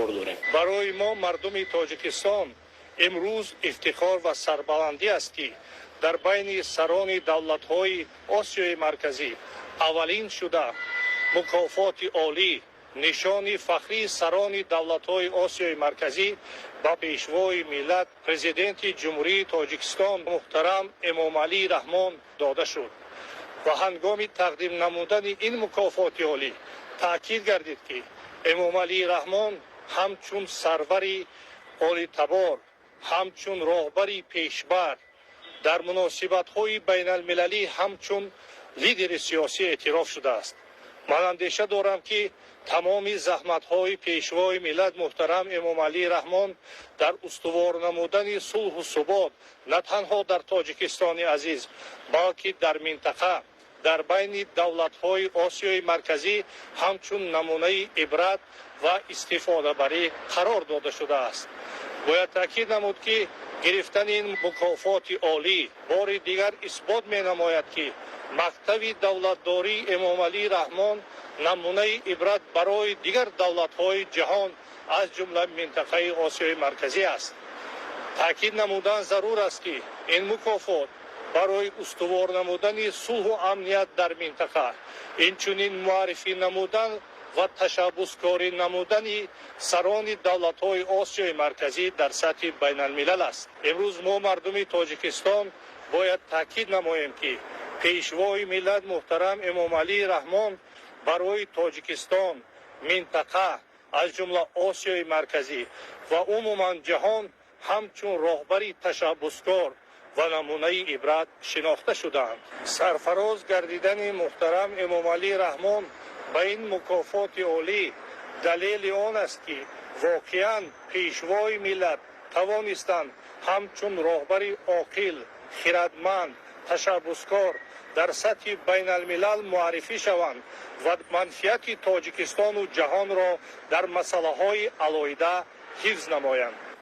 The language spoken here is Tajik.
кор дорем. Барои мо, мардуми Тоҷикистон, имрӯз ифтихор ва сарбаландӣ аст, ки дар байни сарони давлатҳои Осиёи Марказӣ аввалин шуда мукофоти олӣ, Нишони фахрии сарони давлатҳои Осиёи Марказӣ, ба Пешвои миллат, Президенти Ҷумҳурии Тоҷикистон муҳтарам Эмомалӣ Раҳмон дода шуд. Ва ҳангоми тақдим намудани ин мукофоти олӣ таъкид гардид, ки Эмомалӣ Раҳмон ҳамчун сарвари олитабор, ҳамчун роҳбари пешбар дар муносибатҳои байналмилалӣ, ҳамчун лидери сиёсӣ эътироф шудааст. Ман андеша дорам, ки тамоми заҳматҳои Пешвои миллат муҳтарам Эмомалӣ Раҳмон дар устувор намудани сулҳу субот на танҳо дар Тоҷикистони азиз, балки дар минтақа, дар байни давлатҳои Осиёи Марказӣ ҳамчун намунаи ибрат ва истифодабарӣ қарор дода шудааст. Бояд таъкид намуд, ки гирифтани ин мукофоти олӣ бори дигар исбот менамояд, ки мактаби давлатдории Эмомалӣ Раҳмон намунаи ибрат барои дигар давлатҳои ҷаҳон, аз ҷумла минтақаи Осиёи Марказӣ аст. Таъкид намудан зарур аст, ки ин мукофот барои устувор намудани сулҳу амният дар минтақа, инчунин муаррифӣ намудан ва ташаббускорӣ намудани сарони давлатҳои Осиёи Марказӣ дар сатҳи байналмилал аст. Имрӯз мо, мардуми Тоҷикистон, бояд таъкид намоем, ки Пешвои миллат муҳтарам Эмомалӣ Раҳмон барои Тоҷикистон, минтақа, аз ҷумла Осиёи Марказӣ ва умуман ҷаҳон ҳамчун роҳбари ташаббускор ва намунаи ибрат шинохта шудаанд. Сарфароз гардидани муҳтарам Эмомалӣ Раҳмон ба ин мукофоти олӣ далели он аст, ки воқеан Пешвои миллат тавонистанд ҳамчун роҳбари оқил, хирадманд, ташаббускор дар сатҳи байналмилал муаррифӣ шаванд ва манфиати Тоҷикистону ҷаҳонро дар масъалаҳои алоҳида ҳифз намоянд.